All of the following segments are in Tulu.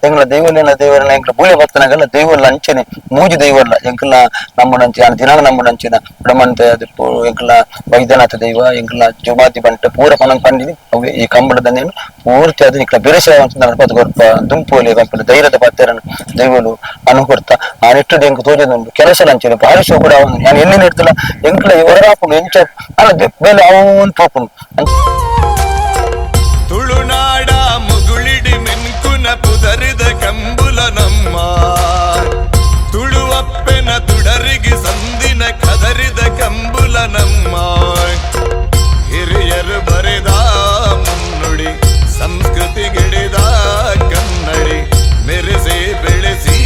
ಎಂಗ್ಲ ದೈವಲೇನ ದೇವರನ್ನ ಎಂಕ್ಲ ಬೂಲೆ ಬತ್ತನಗಲ್ಲ ದೈವಲ್ಲ ಅಂಚನೆ ಮೂಜಿ ದೈವಲ್ಲ ಎಂಕ್ಲ ನಮ್ಮನಂಚಿ ದಿನ ನಮ್ಮನಂಚಿನ ಬ್ರಹ್ಮಂತೆ ಅದು ಎಂಕ್ಲ ವೈದ್ಯನಾಥ ದೈವ ಎಂಕ್ಲ ಜುಮಾತಿ ಬಂಟ ಪೂರ ಪನಂಗ್ ಪಂಡಿನಿ ಅವೆ ಈ ಕಂಬಳದ ನೇನು ಪೂರ್ತಿ ಅದು ನಿಕ್ಲ ಬೆರೆಸೆ ಅಂತ ಗೊರ್ಪ ದುಂಪೋಲೆ ಪಂಪಲ ಧೈರ್ಯದ ಪಾತ್ರನ ದೈವಲು ಅನುಕೊರ್ತ ಆ ನೆಟ್ಟು ಎಂಕ್ ತೋಜದುಂಡು ಕೆಲಸ ಅಂಚನೆ ಬಾರಿಸೋ ಕೂಡ ಅವನು ನಾನು ಎಲ್ಲಿ ನೆಡ್ತಲ್ಲ ಎಂಕ್ಲ ಹೊರಹಾಪುಂಡು ಎಂಚ ಅಲ್ಲ ಬೇಲೆ ಅವನ್ ತೋಪುಂಡು. ತುಳುನಾಡ ಮುಗುಳಿಡಿ ಮೆನ್ಕುನ ಪುದರಿದ ಕಂಬುಲ ನಮ್ಮ ತುಳುವಪ್ಪೆನ ತುಡರಿಗೆ ಸಂದಿನ ಕದರಿದ ಕಂಬುಲ ನಮ್ಮ ಹಿರಿಯರು ಬರೆದ ಮುನ್ನುಡಿ ಸಂಸ್ಕೃತಿಗಿಡಿದ ಕನ್ನಡಿ ಮೆರೆಸಿ ಬೆಳೆಸಿ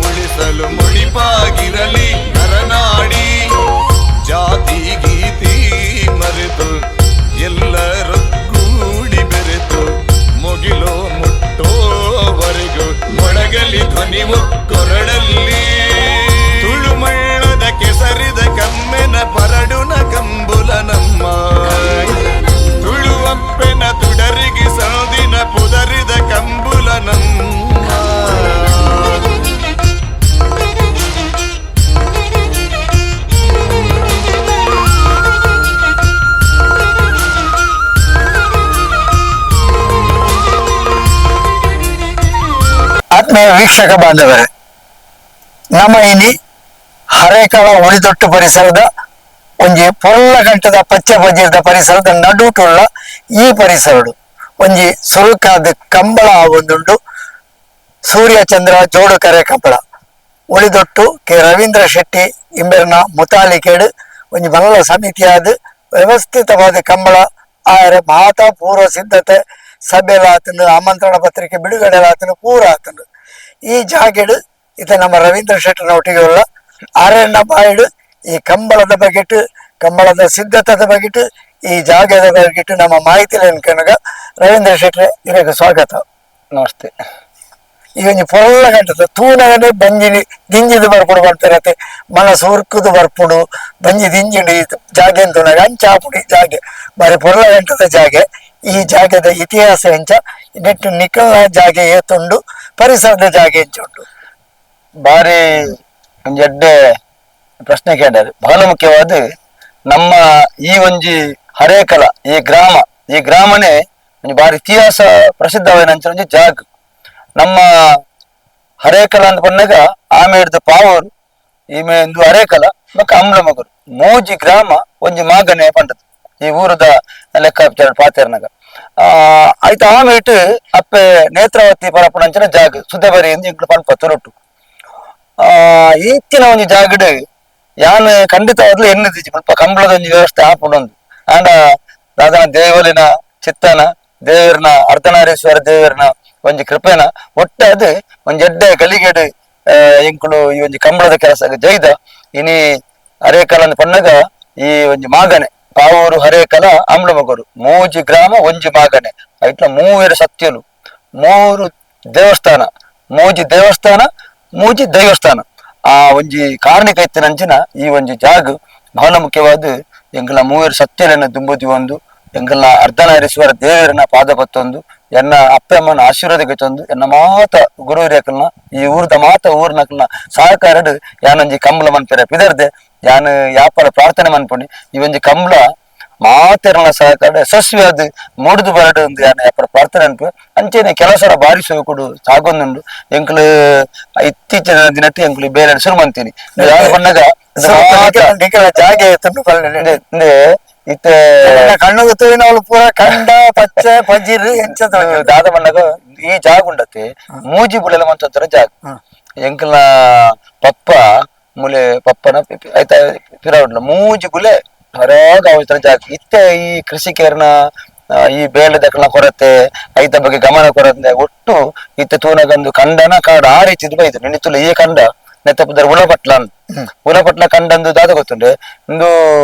ಉಳಿಸಲು ಮುಡಿಪಾಗಿರಲಿ ನರನಾಡಿ ಜಾತಿ ಗೀತಿ ಮರೆತು ಎಲ್ಲರೂ ಗೂಡಿ ಬೆರೆತು ಮುಗಿಲೋ ಮುಟ್ಟೋವರೆಗೂ ಮೊಳಗಲಿ ಧ್ವನಿ ಕೊರಡಲ್ಲಿ ತುಳುಮಳ್ಳದ ಕೆಸರಿದ ಕಮ್ಮೆನ ಪರಡುನ ಕಂಬುಲ ನಮ್ಮ ತುಳುವಪ್ಪೆನ ತುಡರಿಗೆ ಸೌದಿನ ಪುದರಿದ ಕಂಬುಲ ನಮ್ಮ. ಆತ್ಮೀಯ ವೀಕ್ಷಕ ಬಾಂಧವರೇ, ನಮ್ಮ ಇನಿ ಹರೇಕಳ ಉಳಿದೊಟ್ಟು ಪರಿಸರದ ಒಂಜಿ ಪೊರ್ಲ ಗಂಟದ ಪಚ್ಚೆ ಬಜ್ಜಿದ ಪರಿಸರದ ನಡುಟುಳ್ಳ ಈ ಪರಿಸರಡು ಒಂಜಿ ಸುರುಕಾದ ಕಂಬಳ ಒಂದುಂಡು ಸೂರ್ಯ ಚಂದ್ರ ಜೋಡು ಕರೆ ಕಂಬಳ ಉಳಿದೊಟ್ಟು ಕೆ ರವೀಂದ್ರ ಶೆಟ್ಟಿ ಇಂಬೆರ್ನ ಮುತಾಲಿಕೇಡು ಒಂಜಿ ಮಲ್ಲ ಸಮಿತಿಯಾದ ವ್ಯವಸ್ಥಿತವಾದ ಕಂಬಳ ಆಯರೆ ಮಾತಾ ಪೂರ್ವ ಸಿದ್ಧತೆ ಸಭೆಲಾತನು ಆಮಂತ್ರಣ ಪತ್ರಿಕೆ ಬಿಡುಗಡೆಲಾತನು ಪೂರ ಆತನು. ಈ ಜಾಗೆಡು ಇತ ನಮ್ಮ ರವೀಂದ್ರ ಶೆಟ್ಟರ್ನ ಒಟ್ಟಿಗೆ ಉಳ್ಳ ಆರಣ್ಣ ಬಾಯಿಡು ಈ ಕಂಬಳದ ಬಗೆಟ್ ಕಂಬಳದ ಸಿದ್ಧತೆದ ಬಗೆಟ್ ಈ ಜಾಗದ ಬಗೆಟ್ ನಮ್ಮ ಮಾಹಿತಿ ಕಣಗ ರವೀಂದ್ರ ಶೆಟ್ಟರೆ ಇದಕ್ಕೆ ಸ್ವಾಗತ. ನಮಸ್ತೆ. ಈ ಒಂಜಿ ಪೊರ್ಲ ಗಂಟದ ತೂನಗನೆ ಬಂಜಿನಿ ದಿಂಜಿದು ಬರ್ಪುಡು ಪನ್ಪೆರತೆ ಮನಸ್ಸು ಉರ್ಕುದು ಬರ್ಪುಡು ಬಂಜಿ ದಿಂಜಿಂಡು ಈ ಜಾಗೆ ತೂನಗ ಅಂಚ ಆಪುಡು. ಈ ಜಾಗೆ ಬಾರಿ ಪೊರ್ಲ ಗಂಟದ ಜಾಗೆ. ಈ ಜಾಗದ ಇತಿಹಾಸ ಎಂಚ, ನೆಟ್ಟು ನಿಕಲ್ನ ಜಾಗೆ ಏತುಂಡು, ಪರಿಸರದ ಜಾಗೆ ಎಂಚ ಉಂಡು? ಬಾರಿ ಒಂಜಿ ಎಡ್ಡೆ ಪ್ರಶ್ನೆ ಕೇಂದ್ರ. ಬಹಳ ಮುಖ್ಯವಾದ ನಮ್ಮ ಈ ಒಂಜಿ ಹರೇಕಲ ಈ ಗ್ರಾಮ, ಈ ಗ್ರಾಮನೇ ಒಂಜಿ ಬಾರಿ ಇತಿಹಾಸ ಪ್ರಸಿದ್ಧವಾದ ಒಂಜಿ ಜಾಗ. ನಮ್ಮ ಹರೇಕಲ ಅಂತ ಪನ್ನಾಗ ಆಮೆ ಹಿಡ್ದು ಪಾವೂರು ಈಮೆ ಇಂದು ಹರೇಕಲ ಬೊಕ್ಕ ಅಂಬ್ಲಮಗುರು ಮೂಜಿ ಗ್ರಾಮ ಒಂಜಿ ಮಾಗನೆ ಪಂಡದು ಈ ಊರದ ಲೆಕ್ಕ ಪಾತೆರ್ನಗ. ಆಯ್ತು, ಆಮೆ ಇಟ್ಟು ಅಪ್ಪೆ ನೇತ್ರಾವತಿ ಪರಪುಣಂಚಿನ ಜಾಗ ಸುದ್ದಬರಿ ಎಂದು ಇಂಕ್ಲು ಪನ್ಪ ತುರುಟು. ಇಂಚಿನ ಒಂಜಿ ಜಾಗಡ್ ಯಾನ್ ಖಂಡಿತವಾದ್ಲು ಎನ್ನುದಿಜ್ಜಿ ಮುಲ್ಪ ಕಂಬಳದ ಒಂಜಿ ವ್ಯವಸ್ಥೆ ಆಪುಂಡೊಂದು. ಆಂಡ ದಾದನ ದೇವಲಿನ ಚಿತ್ತನ ದೇವರ್ನ ಅರ್ಧನಾರೀಶ್ವರ ದೇವರ್ನ ಒಂಜಿ ಕೃಪೆನ ಒಟ್ಟೆ ಅದು ಒಂಜಿ ಎಡ್ಡೆ ಗಲಿಗೆಡ್ ಎಂಕುಲು ಈ ಒಂಜಿ ಕಂಬಳದ ಕೆಲಸ ಜೈದ. ಇನಿ ಅರೇಕಲ ಅಂದ್ ಪನ್ನಗ ಈ ಒಂಜಿ ಮಾಗನೆ ಪಾವೂರು ಹರೇಕಲ ಅಂಬ್ಲಮೊಗರು ಮೂಜಿ ಗ್ರಾಮ ಒಂಜಿ ಮಾಗನೆ ಐಟ್ಲ ಮೂವೆರು ಸತ್ಯಲು ಮೂರು ದೇವಸ್ಥಾನ ಮೂಜಿ ದೇವಸ್ಥಾನ ಮೂಜಿ ದೇವಸ್ಥಾನ ಆ ಒಂಜಿ ಕಾರಣಿಕ ಇತ್ತಿನಂಚಿನ ಈ ಒಂಜಿ ಜಾಗ ಬಹಳ ಮುಖ್ಯವಾದ. ಎಂಕಲ್ನ ಮೂವರು ಸತ್ಯಲನ್ನ ದುಂಬುದಿ ಒಂದು ಎಂಕಲ್ನ ಅರ್ಧನಾರೀಶ್ವರ ದೇವರನ್ನ ಪಾದ ಪತ್ತೊಂದು ಎನ್ನ ಅಪ್ಪೆ ಅಮ್ಮನ ಆಶೀರ್ವಾದಕ್ಕೆ ತಂದು ಎನ್ನ ಮಾತ ಗುರುಹಿರಿಯಕಲ್ನ ಈ ಊರ್ದ ಮಾತ ಊರ್ನಕಲ್ನ ಸಹಕಾರಡ್ ಯಾನೊಂಜಿ ಕಂಬಳ ಮನ್ಪೆರೆ ಪಿದರ್ದೆ ಯಾನ್ ಯಾಪಲ ಪ್ರಾರ್ಥನೆ ಮನ್ಪುಣಿ. ಈ ಒಂಜಿ ಕಂಬಳ ಮಾತೆರ್ನ ಸಹಕಾರ ಯಶಸ್ವಿಯಾದ ಮೂಡುದು ಬರಡು ಒಂದು ಯಾನ್ ಯಾಪಲ ಪ್ರಾರ್ಥನೆ ಅನ್ಪು. ಅಂಚೆನೆ ಕೆಲಸರ ಬಾರಿ ಸೋಕುಡು ಸಾಗೊಂದುಂಡು. ಎಂಕುಲು ಇತ್ತೀಚಿನ ದಿನಟ್ಟು ಎಂಕುಲು ಬೇರೆ ಶುರು ಮಂತೀನಿ ಯಾರು ಪನ್ನಗ ನಿಕಲ ಜಾಗೆ ಏತುಂಡು ಪಲ್ಲೆ? ಇತ್ತೆ ಕಣ್ಣುಗು ತೂಯಿನವ್ಲು ಪೂರ ಕಂಡ ಪಚ್ಚೆ ಪಜಿರು ಎಂಚ. ದಾದ ಪನ್ನಗ ಈ ಜಾಗ ಉಂಡತೆ ಮೂಜಿ ಬುಳೆಲ ಮಂಚೊಂತರ ಜಾಗ. ಎಂಕಲ್ನ ಪಪ್ಪ ಮೂಲೆ ಪಪ್ಪನ ಐತ ಪಿರಾವುಡ್ಲ ಮೂಜಿ ಗುಲೆ ಹೊರಗ ಅವತರ ಜಾಗ. ಇತ್ತೆ ಈ ಕೃಷಿಕರನ ಈ ಬೇಳೆದಕ್ಕಲ್ನ ಕೊರತೆ ಐತ ಬಗ್ಗೆ ಗಮನ ಕೊರತೆ ಒಟ್ಟು ಇತ್ತೆ ತೂನಗಂದು ಕಂಡನ ಕಾಡು ಆ ರೀತಿ ಇದು ಬೈದು ನಿನ್ನಿತ್ತುಲ ಈ ಕಂಡ ನೆತ್ತಪುದರ್ ಉಲಪಟ್ಲ ಉಲಪಟ್ಲ ಕಂಡಂದು ದಾದ ಗೊತ್ತುಂಡು ಇಂದು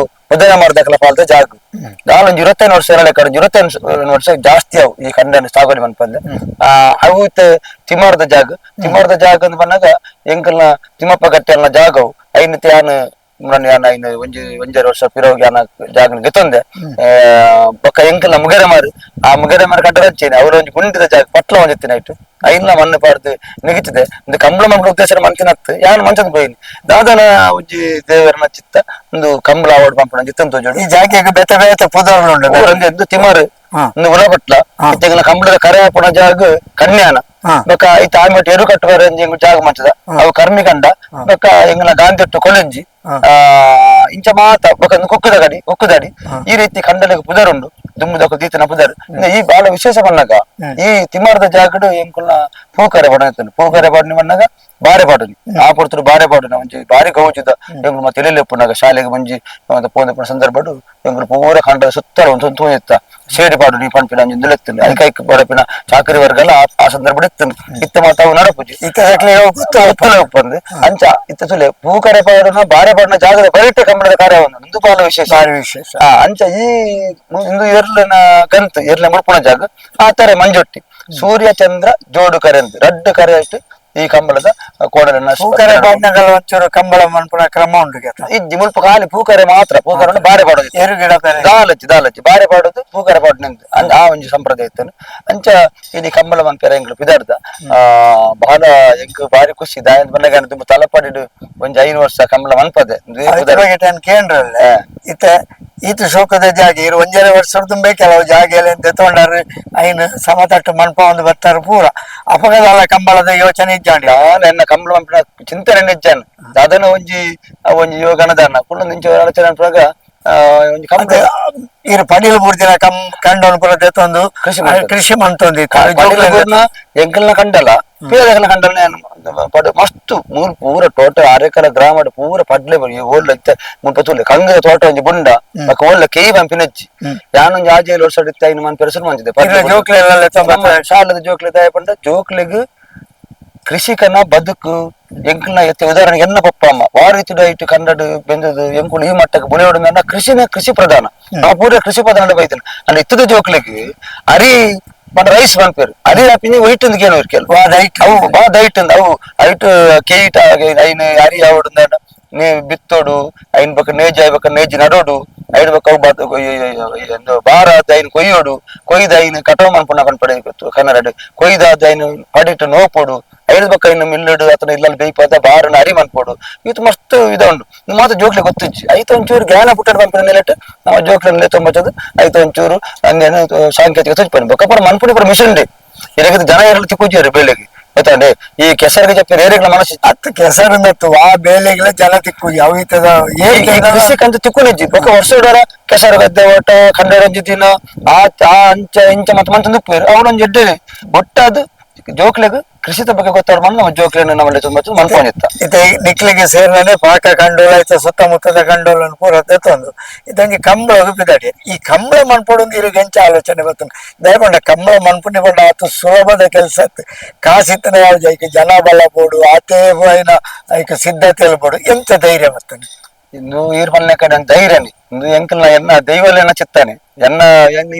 ಉದಯ ಮಾರ್ದಕಲ ಪಾಲ್ದ ಜಾಗ ದಾಲೊಂಜಿ 25 ವರ್ಷ ಲೆಕ್ಕ 25 ವರ್ಷ ಜಾಸ್ತಿ ಅವು ಈ ಕಂಡನ ಸಾಗುವಳಿ ಮನ್ಪಂದೆ. ಅವು ಇತ್ತೆ ತಿಮಾರದ ಜಾಗ. ತಿಮಾರದ ಜಾಗ ಅಂದ್ ಪನ್ನಗ ಎಂಕಲ್ನ ತಿಮ್ಮಪ್ಪ ಗಟ್ಟೆಲ್ನ ಜಾಗವು ಐನತೆ ಯಾನ್ ಯಾನ್ ಐನ್ ಒಂಜಿ ಒಂಜರೆ ವರ್ಷ ಪಿರೋಗಿ ಯಾನ ಜಾಗನ ಗೆತ್ತೊಂದೆ ಬೊಕ್ಕ ಎಂಕಲ್ನ ಮುಗೆರೆ ಮಾರು ಆ ಮುಗೆರೆ ಮಾರು ಕಡ್ಡ ಹಚ್ಚೇನೆ ಅವ್ರ ಒಂಜಿ ಗುಂಡಿದ ಜಾಗ ಪಟ್ಲ ಒಂಜಿತ್ತಿನ ಐಟು ಐನ್ಲ ಮಣ್ಣು ಪಾಡ್ದು ನಿಗಿತಿದೆ ಒಂದು ಕಂಬಳ ಮಂಗಳ ಉದ್ದೇಶ ಮಂತಿನತ್ತು ಯಾನ್ ಮಂಚದ ಪೋಯಿನಿ ದಾದನ ಒಂಜಿ ದೇವರನ ಚಿತ್ತ ಒಂದು ಕಂಬಳ ಆವಡ್ ಪಂಪಣ ಜಿತ್ತನ್ ತೋಜೋಡು ಈ ಜಾಗೆಗ್ ಬೇತೆ ಬೇತೆ ಪುದರ್ಲು ಉಂಡು ಊರಂದೆ ಎಂದು ತಿಮಾರು ಒಂದು ಉಲಪಟ್ಲ ಇತ್ತೆಂಗಲ ಕಂಬಳದ ಕರೆ ಹಾಪುನ ಜಾಗ ಕನ್ಯಾನ ಬೊಕ್ಕ ಇತ್ತ ಆಮೆಟ್ ಎರು ಕಟ್ಟುವರೆ ಎಂಗ್ ಜಾಗ ಮಂಚದ ಅವು ಕರ್ಮಿಕಂಡ ಬೊಕ್ಕ ಎಂಗಲ ಗಾಂಧಿಟ್ಟು ಕೊಳಂಜಿ ಇಂಚ ಮಾತ ಬೊಕ್ಕ ಕೊಕ್ಕದ ಗಡಿ ಕೊಕ್ಕದಡಿ ಈ ರೀತಿ ಕಂಡಲಿಗೆ ಪುದರುಂಡು ದುಂಬುದಕ್ಕ ದೀತನ ಪುದರ್ ಈ ಬಾಳ ವಿಶೇಷ ಬಣ್ಣಗ ಈ ತಿಮಾರದ ಜಾಗಡು ಎಂಕುಲ್ನ ಪೂಕರೆ ಬಣ್ಣ ಪೂಕರೆ ಬಣ್ಣ ಬಣ್ಣಗ ಬಾರೆ ಪಾಡುನಿ ಆ ಪೊರ್ತುಡು ಬಾರೆ ಪಾಡುನ ಒಂಜಿ ಬಾರಿ ಗೌಜಿದ ಎಂಕುಲು ಮತ್ತೆ ಎಲೆಲೆ ಉಪ್ಪುನಾಗ ಶಾಲೆಗೆ ಒಂಜಿ ಪೋಂದ ಸಂದರ್ಭಡು ಎಂಕುಲು ಪೂರ ಕಂಡ ಸುತ್ತಲ ಒಂದು ತೂಯಿತ್ತ ಶೇಡಿ ಪಾಡುನಿ ಪನ್ಪಿನ ಒಂಜಿ ನಿಲೆತ್ತುಂಡು ಐಕ ಐಕ್ ಬರಪಿನ ಚಾಕರಿ ವರ್ಗಲ ಆ ಸಂದರ್ಭ ಇತ್ತು ಇತ್ತ ಮಾತ ಅವು ನಡಪುಜಿ ಇತ್ತ ಉಪ್ಪಂದು ಅಂಚ ಇತ್ತ ತುಲೆ ಪೂಕರೆ ಪಾಡುನ ಬಾರೆ ಪಾಡುನ ಜಾಗದ ಬರಿಟೆ ಕಂಬಳದ ಕಾರ್ಯ ಒಂದು ಒಂದು ಬಾಳ ವಿಶೇಷ ವಿಶೇಷ ಅಂಚ ಈ ಇಂದು ಎರ್ಲನ ಗಂತು ಎರ್ಲೆ ಮುಡ್ಪುನ ಜಾಗ ಆ ತರ ಮಂಜೊಟ್ಟಿ ಸೂರ್ಯ ಚಂದ್ರ ಜೋಡು ಕರೆ ಅಂತ ರಡ್ಡು ಕರೆ ಅಷ್ಟು ಈ ಕಂಬಳದ ಕೋಡಲನ್ನ ಪೂಕರೆ ಪಾಡ್ನಗಲ ಒಂಚೂರು ಕಂಬಳ ಮನ್ಪುನ ಕ್ರಮ ಉಂಡು ಇಜ್ಜಿ ಮುಲ್ಪ ಖಾಲಿ ಪೂಕರೆ ಮಾತ್ರ ಪೂಕರೆ ಬಾರೆ ಪಾಡೋದು ಎರು ಗಿಡ ದಾಲಜ್ಜಿ ದಾಲಜ್ಜಿ ಬಾರೆ ಪಾಡೋದು ಪೂಕರೆ ಪಾಡುನ ಆ ಒಂಜಿ ಸಂಪ್ರದಾಯ ಇತ್ತು ಅಂಚ ಇಲ್ಲಿ ಕಂಬಳ ಮನ್ಪೆರ ಎಂಕ್ಲು ಪಿದಾರ್ದ ಬಹಳ ಎಂಕ್ ಬಾರಿ ಖುಷಿ ದಾಯಂತ ಬಂದಾಗ ತುಂಬ ತಲಪಾಡಿಡು ಒಂಜಿ 5 ವರ್ಷ ಕಂಬಳ ಮನ್ಪದೆ ಕೇಂದ್ರಲ್ಲ ಇತ್ತ ಈತ ಶೋಕದ ಜಾಗ ಇರು ಒಂಜರೆ ವರ್ಷ ತುಂಬೆ ಕೆಲವು ಜಾಗ ಎಲ್ಲ ತಗೊಂಡಾರು ಐನು ಸಮತಟ್ಟು ಮನ್ಪ ಒಂದು ಬರ್ತಾರೆ ಪೂರ ಅಪಗದಲ್ಲ ಕಂಬಳದ ಯೋಚನೆ ಇಜ್ಜಾಂಡಿ ನಾನು ಎನ್ನ ಕಂಬಳ ಮನ್ಪಿನ ಚಿಂತನೆ ನಿಜ್ಜಾನ್ ದಾದನ ಒಂಜಿ ಒಂಜಿ ಯೋಗನದಾನ ಕುಳ್ಳು ನಿಂಚ ಆಲೋಚನೆ ಅನ್ಪುನಾಗ ಒಂಜಿ ಕಂಬಳ ಇರು ಪಡಿಲು ಪೂರ್ತಿನ ಕಂ ಕಂಡೋನ್ ಪೂರ ತೆತ್ತೊಂದು ಕೃಷಿ ಮಂತೊಂದು ಎಂಕಲ್ನ ಕಂಡಲ ಪೇದಕಲ್ನ ಕಂಡಲ ಮಸ್ತ್ ಮೂರು ಪೂರ ಟೋಟಲ್ ಅರೆಕಲ ಗ್ರಾಮ ಪೂರ ಪಡ್ಲೆ ಬರಿ ಓಲ್ಲ ಮುಲ್ಪ ತೂಲೆ ಕಂಗದ ತೋಟ ಒಂಜಿ ಬುಂಡ ಬೊಕ್ಕ ಓಲ್ಲ ಕೇಯಿ ಪಂಪಿನಜ್ಜಿ ಯಾನೊಂಜಿ ಆಜೇಲು ವರ್ಷ ಇತ್ತ ಐನು ಮನ್ ಪೆರಸುರು ಮಂಚಿದೆ ಶಾಲದ ಜೋಕ್ಲೆ ದಾಯ ಪಂಡ ಜೋಕ್ಲೆಗ್ ಕೃಷಿಕನ ಬದುಕು ಎಂಕಲ್ನ ಎತ್ತೆ ಉದಾಹರಣೆಗೆ ಎನ್ನ ಪಪ್ಪ ಅಮ್ಮ ವಾರೀತಿಡ ಇಟ್ಟು ಕನ್ನಡ ಬೆಂದದು ಎಂಕುಲು ಈ ಮಟ್ಟಕ್ಕೆ ಬುಳೆಯೋಡು ಕೃಷಿನ ಕೃಷಿ ಪ್ರಧಾನ ನಾವು ಪೂರ ಕೃಷಿ ಪ್ರಧಾನ ಬೈತನ ಅಂದ್ರೆ ಇತ್ತದ ಜೋಕ್ಲೆಗ್ ಅರಿ ಪಂಡ ರೈಸ್ ಪನ್ಪೇರು ಅರಿ ಆಪಿನಿ ವೈಟ್ ಅಂದ್ ಕೇನು ಇರ್ಕೆಲ್ ಅವು ಬಾ ದೈಟ್ ಅಂದ್ ಅವು ಐಟ್ ಕೇಯಿಟ ಐನ್ ಅರಿ ಆವಡು ನೇ ಬಿತ್ತೋಡು ಐನ್ ಬಕ್ಕ ನೇಜ್ ಆಯ್ಬಕ್ಕ ನೇಜ್ ನಡೋಡು ಐನ್ ಬಕ್ಕ ಅವು ಬಾರ ಐನ್ ಕೊಯ್ಯೋಡು ಕೊಯ್ದ ಐನ್ ಕಟೋ ಮನ್ಪುನ ಕನ್ಪಡೆ ಕನ್ನಡ ಕೊಯ್ದಾದ ಐನ್ ಪಡಿಟ್ಟು ನೋಪೋಡು ಐದು ಬಕ್ಕ ಇನ್ನು ಮಿಲ್ಲಡು ಅಥವಾ ಇಲ್ಲಲ್ಲಿ ಬೇಯ್ಪಾದ ಬಾರನ ಅರಿ ಮನ್ಪೋಡು ಇದು ಮಸ್ತ್ ಇದ ಉಂಡು ಮಾತ್ರ ಜೋಕ್ಲೆ ಗೊತ್ತಿಜ್ಜಿ ಐತ ಒಂಚೂರು ಜ್ಞಾನ ಪುಟ್ಟಡ ಪನ್ಪಿನ ನೆಲೆಟ್ ನಮ್ಮ ಜೋಕ್ಲೆ ತೊಂಬತ್ತದು ಐತ ಒಂಚೂರು ಅಂದೇನು ಸಾಂಕೇತಿಕ ತುಜ್ಪನಿ ಬೊಕ್ಕ ಪೂರ ಮನ್ಪುನಿ ಪೂರ ಮಿಷನ್ ಡೇ ಇದಕ್ಕೆ ಜನ ಎರಲು ತಿಕ್ಕುಜಿಯರು ಬೇಲೆಗೆ ಗೊತ್ತಾಂಡೆ ಈ ಕೆಸರಿಗೆ ಜಪ್ಪಿರ ಏರಿಗಳ ಮನಸ್ಸು ಅತ್ತು ಕೆಸರಿಂದತ್ತು ಆ ಬೇಲೆಗಳ ಜನ ತಿಕ್ಕು ಯಾವ ಈತದ ಕೃಷಿಕಂತ ತಿಕ್ಕು ನಿಜ್ಜಿ ಬೊಕ್ಕ ವರ್ಷ ಕೆಸರು ಗದ್ದೆ ಓಟ ಕಂಡರಂಜಿ ದಿನ ಆ ಆ ಅಂಚ ಇಂಚ ಮತ್ತೆ ಮಂಚ ಉಪ್ಪೇರು ಅವನೊಂದು ಎಡ್ಡೆ ಒಟ್ಟಾದ ಜೋಕ್ಲೆಗ್ ಕೃಷಿತ ಬಗ್ಗೆ ಗೊತ್ತಾಡ ನಮ್ಮ ಜೋಕ್ಲೆನ ನಮ್ಮಲ್ಲಿ ತುಂಬ ಮನ್ಕೊಂಡಿತ್ತ ಇತ್ತೆ ನಿಕ್ಲಿಗೆ ಸೇರ್ನೇ ಪಾಕ ಕಂಡೋಲ ಇತ್ತ ಸುತ್ತಮುತ್ತದ ಕಂಡೋಲನ್ನು ಪೂರ ತೆತ್ತೊಂದು ಇದಂಗೆ ಕಂಬಳ ಪಿದಾಡಿ ಈ ಕಂಬಳ ಮನ್ಪೊಡೊಂದು ಇರುಗೆ ಎಂಚ ಆಲೋಚನೆ ಬರ್ತದೆ ದಯಪಂಡ ಕಂಬಳ ಮನ್ಪುನಿ ಪಂಡ ಆತು ಸುಲಭದ ಕೆಲಸ ಕಾಸಿತ್ತನ ಯಾವ ಐಕೆ ಜನ ಬಲ ಬೋಡು ಆತೇ ಐನ ಐಕ ಸಿದ್ಧತೆ ಬೋಡು ಎಂತ ಧೈರ್ಯ ಬರ್ತದೆ ಇಂದು ಈರ್ ಪನ್ನೆ ಕಡೆ ಧೈರ್ಯನಿ ಇಂದು ಎಂಕಲ್ನ ಎನ್ನ ದೈವಲೇನ ಚಿತ್ತಾನೆ ಎನ್ನ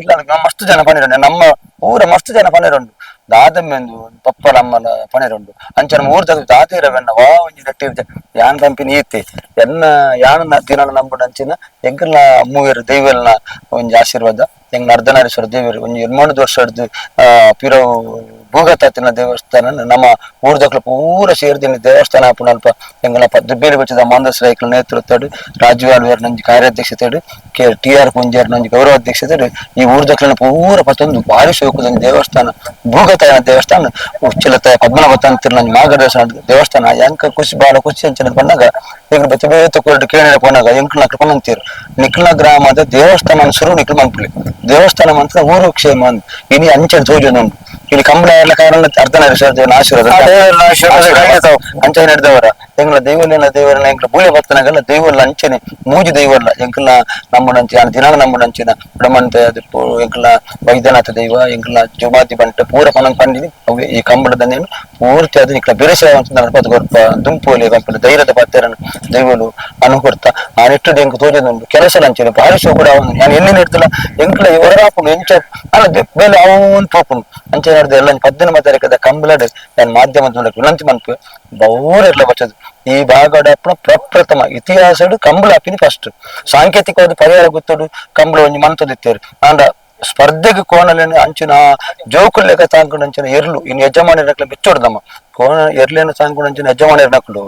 ಇಲ್ಲ ನಮ್ಮ ಮಸ್ತು ಜನ ಪನಿರಂಡು ನಮ್ಮ ಊರ ಮಸ್ತು ಜನ ಪನಿರಂಡು ದಾದಮ್ಮೆಂದು ಪಪ್ಪಲ ಅಮ್ಮನ ಪನಿರಂಡು ಅಂಚ ನಮ್ಮ ಊರ್ ತಗ ದಾದಿರವೆನ್ನ ವಾ ಒಂಜಿ ನೆಟ್ಟಿ ಯಾನ್ ಪಂಪಿನ ಈತಿ ಎನ್ನ ಯಾನ ದಿನ ನಂಬುಡು ಅಂಚಿನ ಎಂಕಲ್ನ ಮೂವೆರು ದೈವಲ್ನ ಒಂಜಿ ಆಶೀರ್ವಾದ ಎಂಗ್ನ ಅರ್ಧನಾರೀಶ್ವರ ದೇವರು ಒಂಜಿ ಎನ್ಮೂಣು ವರ್ಷ ಹಿಡ್ದು ಪಿರೋ ಭೂಗತಾತಿನ ದೇವಸ್ಥಾನ ನಮ್ಮ ಊರ್ದಕ್ಲು ಪೂರ ಸೇರ್ದಿನ ದೇವಸ್ಥಾನ ಆಪುನಲ್ಪ ಎಂಗಲ ದುಬ್ಬೇಲಿ ಬಚ್ಚದ ಮಾಂದಸ್ ರೈಕ್ಲ ನೇತೃತ್ವಡು Rajiv ಆಳ್ವೇರ್ ನಂಜಿ ಕಾರ್ಯಾಧ್ಯಕ್ಷತೆಡು K T R Kunjar ನಂಜಿ ಗೌರವಾಧ್ಯಕ್ಷತೆಡು ಈ ಊರ್ದಕ್ಲನ ಪೂರ ಪತ್ತೊಂದು ಭಾರಿ ಶೋಕದ ದೇವಸ್ಥಾನ ಭೂಗತಾಯನ ದೇವಸ್ಥಾನ ಉಚ್ಚಿಲತಾಯ ಪದ್ಮನಾಭ ತಂತಿರ್ ಮಾರ್ಗದರ್ಶನ ದೇವಸ್ಥಾನ ಎಂಕ ಖುಷಿ ಬಾಳ ಖುಷಿ ಅಂಚಿನ ಬಂದಾಗ ಎಂಕ್ ಬೆತ್ತ ಬೇತ ಕೊರಡು ಕೇಳಿನ ಪೋನಾಗ ಎಂಕ್ಲ ಕೃಪಣಂತೀರು ನಿಕ್ಲ ಗ್ರಾಮದ ದೇವಸ್ಥಾನ ಸುರು ನಿಕ್ಲ ಮಂಪುಲಿ ದೇವಸ್ಥಾನ ಮಂತ್ರ ಊರು ಕ್ಷೇಮ ಅಂದ್ ಇನಿ ಅಂಚೆ ತೋಜೊಂದು ಇಲ್ಲಿ ಕಂಬಳ ಎಲ್ಲ ಕಾರಣ ಅರ್ಧನಾರೀಶ್ವರ ದೇವನ ಆಶೀರ್ವಾದ ಅಂಚೆ ನಡೆದವರ ಎಂಗ್ಲ ದೈವಲೇನ ದೇವರನ್ನ ಎಂಕ್ಲ ಬೂಳೆ ಭಕ್ತನಾಗಲ್ಲ ದೈವಲ್ಲ ಅಂಚನೆ ಮೂಜಿ ದೈವಲ್ಲ ಎಂಕ್ಲ ನಮ್ಮನಂಚೆ ದಿನ ನಮ್ಮನಂಚಿನ ಬ್ರಹ್ಮಂತ ಎಂಕ್ಲ ವೈದ್ಯನಾಥ ದೈವ ಎಂಕ್ಲ ಜುಮಾತಿ ಬಂಟ ಪೂರ ಪನಂಗ್ ಪಂಡಿನಿ ಅವೆ ಈ ಕಂಬಳದ ಪೂರ್ತಿ ಅದು ನಿಕ್ಲ ಬೇರೆ ಸೇವೆ ಅಂತ ಗೊರ್ಪ ದುಂಪೋಲಿ ಪಂಪಿನ ಧೈರ್ಯದ ಪಾತ್ರನ ದೈವಲು ಅನುಕೊರ್ತ ಆ ನೆಟ್ಟು ಎಂಕ್ ತೋಜೊಂದುಂಡು ಕೆಲಸ ಅಂಚನೆ ಭಾರಿ ಶೋ ಕೂಡ ಅವನು ನಾನು ಎಲ್ಲಿ ನೆಡ್ತಿಲ್ಲ ಎಂಕ್ಲ ಹೊರಗಾಪುಂಡು ಎಂಚ ಅಲ್ಲ ಬೇಲೆ ಅವನ್ ತೋಪುಂಡು ಅಂಚೆ ಸಂದರ್ಭದ ಎಲ್ಲ 18 ತಾರೀಕದ ಕಂಬಳಡ್ ನಾನು ಮಾಧ್ಯಮದ ಮೂಲಕ ವಿನಂತಿ ಮನ್ಪು ಬಹುರೆಲ್ಲ ಬಚ್ಚದು ಈ ಭಾಗದ ಪ್ರಪ್ರಥಮ ಇತಿಹಾಸಡು ಕಂಬಳ ಹಾಕಿನಿ ಫಸ್ಟ್ ಸಾಂಕೇತಿಕವಾದ ಪರಿಹಾರ ಗೊತ್ತೋಡು ಕಂಬಳ ಒಂಜಿ ಮಂತದಿತ್ತೇರು ಆಂಡ ಸ್ಪರ್ಧೆಗೆ ಕೋಣಲೇನು ಅಂಚಿನ ಜೋಕುಲ್ ಲೆಕ್ಕ ತಾಂಕೊಂಡು ಅಂಚಿನ ಎರ್ಲು ಇನ್ನು ಯಜಮಾನಿರಕ್ಲ ಬಿಚ್ಚೋಡ್ದಮ್ಮ ಕೋಣ ಎರ್ಲೇನು ತಾಂಕೊಂಡು ಅಂಚಿನ ಯಜಮಾನಿರನಕ್ಲು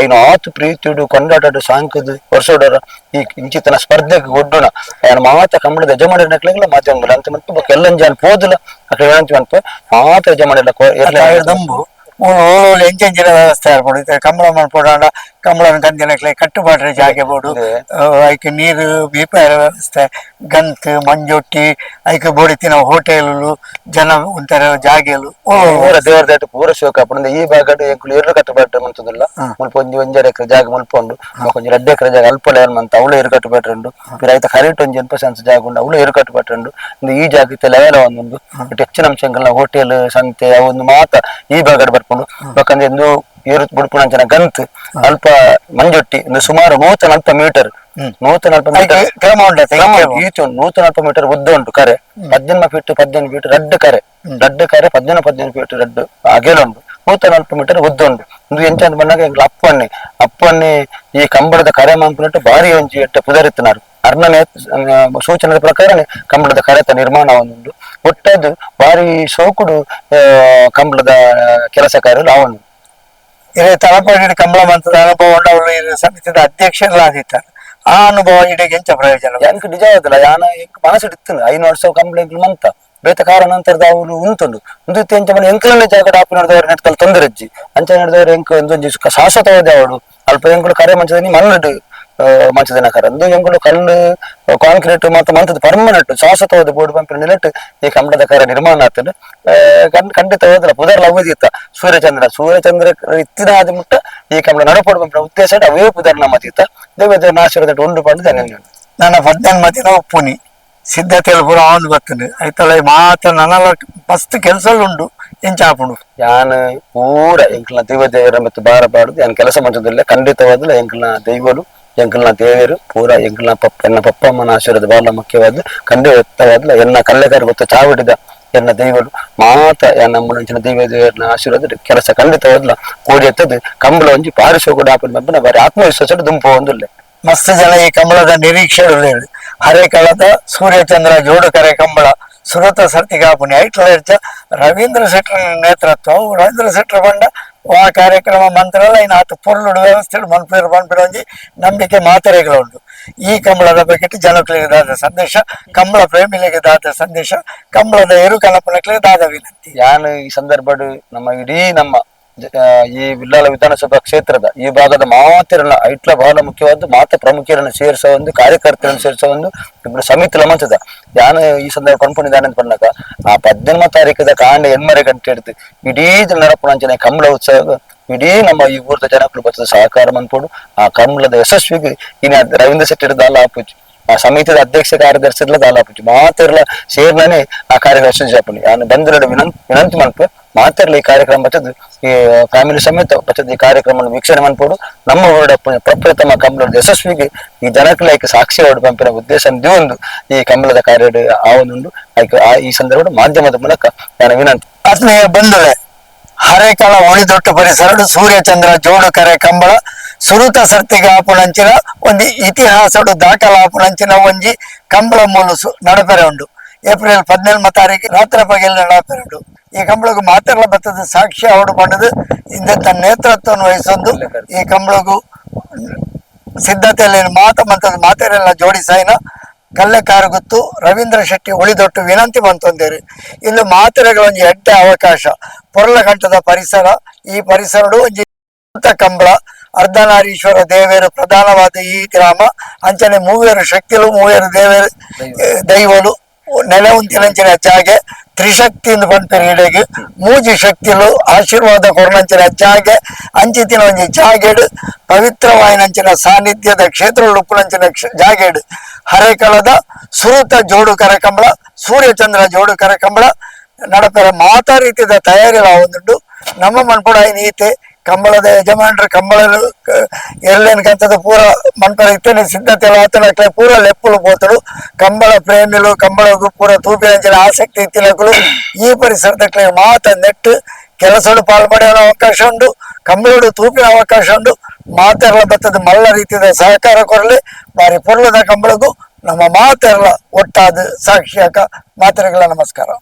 ಐನು ಆತು ಪ್ರೀತಿಡು ಕೊಂಡಾಟಡು ಸಾಂಕದು ವರ್ಷೋಡರ ಈ ಇಂಚಿತನ ಸ್ಪರ್ಧೆಗೆ ಒಡ್ಡುಣ ఆయన ಮಾತ ಕಂಬಳದ ಯಜಮಾನಿರನಕ್ಲೆಗ್ಲ ಮಾಧ್ಯಮ ಅಂತ ಮನ್ಪು ಬೊಕ್ಕ ಎಲ್ಲಂಜಾನ್ ಪೋದುಲ ಅಕ್ಲೆ ವಿನಂತಿ ಮನ್ಪು ಮಾತ ಯಜಮಾನಿರ ಎರ್ಲೆ ದಂಬು ಮೂಲು ಎಂಚೆಂಚಿನ ವ್ಯವಸ್ಥೆ ಏರ್ಪಡು ಇತ್ತೆ ಕಂಬಳ ಮನ್ಪೊಡಾಂಡ ಕಂಬಳನ ಕಂದಿನಕ್ಲೆ ಕಟ್ಟುಪಾಟ್ರೆ ಜಾಗೆ ಬೋಡು ಐಕ್ ನೀರು ಬೀಪಾರ ವ್ಯವಸ್ಥೆ ಗಂತ್ ಮಂಜೊಟ್ಟಿ ಐಕ್ ಬೋಡಿತಿನ ಹೋಟೆಲ್ ಜನ ಉಂತರ ಜಾಗೆಲು ಪೂರ ದೇವರ that ಪೂರ ಶೋಕ ಅಪ್ಪುಂಡು ಈ ಭಾಗಡ್ ಎಂಕುಲು ಎರ್ಲು ಕಟ್ಟುಪಾಟ್ರೆ ಮಂತುದಿಲ್ಲ ಮುಲ್ಪ ಒಂಜಿ ಒಂಜರೆ ಎಕರೆ ಜಾಗ ಮುಲ್ಪ ಉಂಡು ಬೊಕ ಒಂಜಿ 2 ಎಕರೆ ಜಾಗ ಅಲ್ಪ ಲೇನ್ ಮಂತ ಅವಳು ಎರು ಕಟ್ಟುಪಾಟ್ರೆ ಉಂಡು ಪಿರ ಐತ ಕರೆಂಟ್ ಒಂಜಿ ಎನ್ಪ ಸೆನ್ಸ್ ಜಾಗ ಉಂಡು ಅವಳು ಎರು ಕಟ್ಟುಪಾಟ್ರೆ ಉಂಡು ಈ ಜಾಗ ಇತ್ತೆ ಲೆವೆಲ ಒಂದುಂಡು ಬಟ್ ಹೆಚ್ಚಿನ ಅಂಶ ಎಂಕಲ್ನ ಹೋಟೆಲ್ ಸಂತೆ ಅವೊಂದು ಮಾತ ಈ ಭಾಗಡ್ ಬರ್ಪುಂಡು ಬೊಕಂದ್ರೆ ಇಂದು ಏರು ಬುಡ್ಪುನಂಚಿನ ಗಂತ್ ಅಲ್ಪ ಮಂಜೊಟ್ಟಿ ಇಂದು ಸುಮಾರು 140 ಮೀಟರ್ 140 ಮೀಟರ್ ಕ್ರಮ ಉಂಟು ಈಚೆ ಉಂಟು 140 ಮೀಟರ್ ಉದ್ದ ಉಂಟು ಕರೆ 18 ಫೀಟ್ 18 ಫೀಟ್ ರಡ್ಡು ಕರೆ ರಡ್ಡು ಕರೆ 15 15 ಫೀಟ್ ರಡ್ಡು ಅಗೆಲ ಉಂಟು 140 ಮೀಟರ್ ಉದ್ದ ಉಂಟು ಇಂದು ಎಂಚ ಅಂತ ಬಂದಾಗ ಎಂಕ್ಲ ಅಪ್ಪಣ್ಣೆ ಅಪ್ಪಣ್ಣೆ ಈ ಕಂಬಳದ ಕರೆ ಮಾಂಪುನಟ್ಟು ಭಾರಿ ಒಂಜಿ ಎಟ್ಟ ಪುದರಿತ್ತಿನಾರು ಅರ್ಣನೆ ಸೂಚನೆದ ಪ್ರಕಾರನೇ ಕಂಬಳದ ಕರೆತ ನಿರ್ಮಾಣ ಉಂಟು ಒಟ್ಟದು ಭಾರಿ ಸೋಕುಡು ಕಂಬಳದ ಕೆಲಸ ಕಾರ್ಯ ಅವನು ಇದೇ ತಲಪಾಡಿ ಕಂಬಳ ಮಂತದ ಅನುಭವ ಉಂಡು ಅವಳು ಸಮಿತಿದ ಅಧ್ಯಕ್ಷರಾದಿತ್ತಾರೆ ಆ ಅನುಭವ ಇಡೆಗೆ ಎಂಚ ಪ್ರಯೋಜನ ಎಂಕ್ ನಿಜ ಆಯ್ತಲ್ಲ ಯಾನ ಎಂಕ್ ಮನಸ್ಸು ಇತ್ತು 5 ವರ್ಷ ಕಂಬಳ ಎಂಕ್ಲು ಮಂತ ಬೇತ ಕಾರಣ ನಂತರದ ಅವಳು ಉಂಟುಂಡು ಉಂದು ಎಂಚ ಮನೆ ಎಂಕಲನೆ ಜಾಗಡ ಆಪು ನಡೆದವರು ನೆಟ್ಕಲ್ ತೊಂದರೆ ಅಜ್ಜಿ ಅಂಚ ನಡೆದವರು ಎಂಕ್ ಒಂದೊಂಜಿ ಶಾಶ್ವತವಾದ ಅವಳು ಅಲ್ಪ ಎಂಕುಲು ಕರೆ ಮಂಚದ ಮಣ್ಣು ಮಂಚದಿನ ಕರೆ ಅಂದು ಎಂಕುಲು ಕಲ್ಲು ಕಾಂಕ್ರೀಟ್ ಮತ್ತು ಮಂತದ ಪರ್ಮನೆಂಟ್ ಶಾಶ್ವತವಾದ ಬೋರ್ಡ್ ಪಂಪಿನ ನಿಲೆಟ್ ಈ ಕಂಬಳದ ಕರೆ ನಿರ್ಮಾಣ ಆಗ್ತದೆ ಖಂಡಿತ ಹೋದ್ರ ಪುದರ್ಲ ಅವಧಿತ್ತ ಸೂರ್ಯಚಂದ್ರ ಸೂರ್ಯಚಂದ್ರ ಇತ್ತಿನ ಆದ ಮುಟ್ಟ ಈ ಕಂಬಳ ನಡಪೋಡು ಪಂಪಿನ ಉದ್ದೇಶ ಅವೇ ಪುದರ್ನ ಮತೀತ ದೇವೇಂದ್ರ ಆಶೀರ್ವಾದ ಉಂಡು ಪಂಡು ನನ್ನ 18 ಮತಿನ ಒಪ್ಪುನಿ ಸಿದ್ಧತೆಯಲ್ಲಿ ಪೂರ ಆವೊಂದು ಬರ್ತದೆ ಐತಲ ಮಾತ್ರ ನನಲ ಮಸ್ತ್ ಕೆಲಸ ಉಂಡು ಎಂಚ ಆಪುಂಡು ಯಾನ್ ಪೂರ ಎಂಕಲ್ನ ದೈವ ದೇವರ ಮತ್ತು ಬಾರ ಬಾಡುದು ಯಾನ್ ಕೆಲಸ ಮಂಚದಿಲ್ಲ ಖಂಡಿತವಾದಲ ಎಂಕಲ್ನ ದೈವರು ಎಂಕಲ್ನ ದೇವರು ಪೂರ ಎಂಕಲ್ನ ಪಪ್ಪ ಎನ್ನ ಪಪ್ಪ ಅಮ್ಮನ ಆಶೀರ್ವಾದ ಬಹಳ ಮುಖ್ಯವಾದ ಖಂಡಿತವಾದಲ ಎನ್ನ ಕಲ್ಲೆಗಾರ ಗೊತ್ತ ಚಾವಡಿದ ಎನ್ನ ದೈವರು ಮಾತ ಎನ್ನ ಮುನಂಚಿನ ದೈವ ದೇವರನ್ನ ಆಶೀರ್ವಾದ ಕೆಲಸ ಖಂಡಿತವಾದಲ ಕೋಡಿ ಎತ್ತದು ಕಂಬಳ ಒಂಜಿ ಪಾರಿಸೋ ಕೂಡ ಆಪುಂಡು ಪನ್ಪಿನ ಬಾರಿ ಆತ್ಮವಿಶ್ವಾಸ ದುಂಪು ಒಂದುಲ್ಲೆ ಮಸ್ತ್ ಜನ ಈ ಕಂಬಳದ ನಿರೀಕ್ಷೆ ಹರೇಕಳದ ಸೂರ್ಯಚಂದ್ರ ಜೋಡು ಕರೆ ಕಂಬಳ ಸುರತ ಸರ್ತಿಗಾಪುನಿ ಐಟ್ಲ ರವೀಂದ್ರ ಶೆಟ್ಟರ್ ನೇತೃತ್ವ ರವೀಂದ್ರ ಶೆಟ್ಟರ್ ಬಂಡ ಆ ಕಾರ್ಯಕ್ರಮ ಮಂತ್ರಲ್ಲ ಇನ್ನು ಆತ ಪೊರ್ಲುಡು ವ್ಯವಸ್ಥೆ ಮನ್ಪೇರು ಪನ್ಪಿನ ಒಂಜಿ ನಂಬಿಕೆ ಮಾತರೆಗಳು ಉಂಟು ಈ ಕಂಬಳದ ಬಗ್ಗೆ ಜನಗಳಿಗೆ ದಾದ ಸಂದೇಶ ಕಂಬಳ ಪ್ರೇಮಿಗಳಿಗೆ ದಾದ ಸಂದೇಶ ಕಂಬಳದ ಎರು ಕನಪನಗಳಿಗೆ ದಾದ ವಿನಂತಿ ಯಾನ್ ಈ ಸಂದರ್ಭಡ್ ನಮ್ಮ ಇಡೀ ನಮ್ಮ ಈ ವಿಲ್ಲಾಲ ವಿಧಾನಸಭಾ ಕ್ಷೇತ್ರದ ಈ ಭಾಗದ ಮಾತಿರಲ್ಲ ಐಟ್ಲ ಬಹಳ ಮುಖ್ಯವಾದ ಮಾತ ಪ್ರಮುಖರನ್ನು ಸೇರಿಸೋ ಒಂದು ಕಾರ್ಯಕರ್ತರನ್ನು ಸೇರಿಸೋ ಒಂದು ಇಬ್ಬರು ಸಮಿತಿ ಲಮಂತದ ಯಾನು ಈ ಸಂದರ್ಭ ಕಣ್ಕೊಂಡಿದ್ದಾನೆ ಅಂತ ಬಂದಾಗ ಆ 18 ತಾರೀಕದ ಕಾಂಡ 8 ಗಂಟೆ ಹಿಡಿದು ಇಡೀ ನಡಪುಣಂಚನೆ ಕಂಬಳ ಉತ್ಸವ ಇಡೀ ನಮ್ಮ ಈ ಊರದ ಜನಕ್ಕಳು ಬರ್ತದ ಸಹಕಾರ ಮನ್ಪೋಡು ಆ ಕಂಬಳದ ಯಶಸ್ವಿಗೆ ಇನ್ನು ರವೀಂದ್ರ ಶೆಟ್ಟಿ ದಾಲ ಆಪುಜಿ ಆ ಸಮಿತಿದ ಅಧ್ಯಕ್ಷ ಕಾರ್ಯದರ್ಶಿ ದಾಲ ಆಪುಜಿ ಮಾತಿರ್ಲ ಸೇರ್ನೇ ಆ ಕಾರ್ಯಕ್ರಮ ಯಶಸ್ವಿ ಯಾನು ಬಂದಿರಡು ವಿನಂತಿ ಮನ್ಪು ಮಾತಿರ್ಲಿ ಈ ಕಾರ್ಯಕ್ರಮ ಬರ್ತದೆ ಈ ಫ್ಯಾಮಿಲಿ ಸಮೇತ ಬರ್ತದೆ ಈ ಕಾರ್ಯಕ್ರಮ ವೀಕ್ಷಣೆ ಮನ್ಪೋಡು ನಮ್ಮ ಊರ ಪ್ರಪ್ರಥಮ ಕಂಬಳದ ಯಶಸ್ವಿಗೆ ಈ ಜನಕ್ಕೆ ಸಾಕ್ಷಿ ಹೊರಡು ಪಂಪಿನ ಉದ್ದೇಶ ಒಂದು ಈ ಕಂಬಳದ ಕಾರ್ಯ ಆವೊಂದುಂಡು ಈ ಸಂದರ್ಭ ಮಾಧ್ಯಮದ ಮೂಲಕ ನಾನು ವಿನಂತಿ. ಆತ್ಮೀಯ ಬಂಧುಗಳೇ, ಹರೇಕಳ ಒಳಿದೊಟ್ಟು ಪರಿಸರ ಸೂರ್ಯಚಂದ್ರ ಜೋಡು ಕರೆ ಕಂಬಳ ಸುರುತ ಸರ್ತಿಗೆ ಆಪುಣಂಚಿನ ಒಂದು ಇತಿಹಾಸಡು ದಾಖಲಾಪುಣಂಚಿನ ಒಂಜಿ ಕಂಬಳ ಮೂಲ ನಡಪೆರೆ ಉಂಡು. ಏಪ್ರಿಲ್ 14 ತಾರೀಕು ರಾತ್ರಿ ಪಗೆಲ್ ನಡಪೆರೆ ಉಂಡು. ಈ ಕಂಬಳಗು ಮಾತೆರ್ಲ ಬತ್ತದ ಸಾಕ್ಷಿ ಅವಡು ಪಡೆದು ಇಂದ ತನ್ನ ನೇತೃತ್ವವನ್ನು ವಹಿಸೊಂದು ಈ ಕಂಬಳಗು ಸಿದ್ಧತೆಯಲ್ಲಿ ಮಾತ ಮಂತದ ಮಾತೆರೆಲ್ಲ ಜೋಡಿಸಾಯಿನ ಕಲ್ಲೆಕಾರಗುತ್ತು ರವೀಂದ್ರ ಶೆಟ್ಟಿ ಒಳಿದೊಟ್ಟು ವಿನಂತಿ ಬಂತೊಂದೇರು. ಇನ್ನು ಮಾತೆರೆಗಳ ಒಂಜಿ ಎಡ್ಡೆ ಅವಕಾಶ ಪೊರ್ಲಕಂಠದ ಪರಿಸರ ಈ ಪರಿಸರಡು ಒಂಜಿ ಕಂಬಳ ಅರ್ಧನಾರೀಶ್ವರ ದೇವೇರು ಪ್ರಧಾನವಾದ ಈ ಗ್ರಾಮ ಅಂಚನೆ ಮೂವೇರು ಶಕ್ತಿಲು ಮೂವೇರು ದೇವೇರು ದೈವಲು ನೆಲೆ ಉಂತಿನಂಚಿನ ಜಾಗೆ ತ್ರಿಶಕ್ತಿ ಪನ್ಪೆರ್ ಇಡೆಗ್ ಮೂಜಿ ಶಕ್ತಿಲು ಆಶೀರ್ವಾದ ಕೊರ್ನಂಚಿನ ಜಾಗೆ ಅಂಚಿತಿನ ಒಂಜಿ ಜಾಗೆಡ್ ಪವಿತ್ರವಾಯಿನಂಚಿನ ಸಾನ್ನಿಧ್ಯದ ಕ್ಷೇತ್ರ ಉಪ್ಪುನಂಚಿನ ಜಾಗೆಡ್ ಹರೇಕಳದ ಸುರುತ ಜೋಡು ಕರೆ ಕಂಬಳ ಸೂರ್ಯಚಂದ್ರ ಜೋಡು ಕರೆ ಕಂಬಳ ನಡಪೆರ ಮಾತಾ ರೀತಿಯ ತಯಾರಿ ಒಂದುಂಡು. ನಮ್ಮ ಮನ್ಪುಡಾಯಿನ ಈತೆ ಕಂಬಳದ ಯಜಮಾನರು ಕಂಬಳ ಎರಲೇನ್ ಕಂತದ ಪೂರ ಮನ್ಪರ ಇತ್ತನೆ ಸಿದ್ಧತೆ ಆತನಕ್ಲೆ ಪೂರ ಲೆಪ್ಪುಲು ಪೋತಡು. ಕಂಬಳ ಪ್ರೇಮಿಲು, ಕಂಬಳಗು ಪೂರ ತೂಪಿನಂಚಿನ ಆಸಕ್ತಿ ಇತ್ತಿನಕುಲು ಈ ಪರಿಸರದಕ್ಲೆ ಮಾತ ನೆಟ್ಟು ಕೆಲಸಡು ಪಾಲ್ಪಡೆಯುವ ಅವಕಾಶ ಉಂಡು, ಕಂಬಳಡು ತೂಪಿನ ಅವಕಾಶ ಉಂಡು. ಮಾತೆರ್ಲ ಬತ್ತದ ಮಲ್ಲ ರೀತಿಯ ಸಹಕಾರ ಕೊರಲಿ. ಬಾರಿ ಪೊರ್ಲದ ಕಂಬಳಗು ನಮ್ಮ ಮಾತೆರ್ಲ ಒಟ್ಟಾದ ಸಾಕ್ಷಿಯಾಕ. ಮಾತೆರೆಗಳ ನಮಸ್ಕಾರ.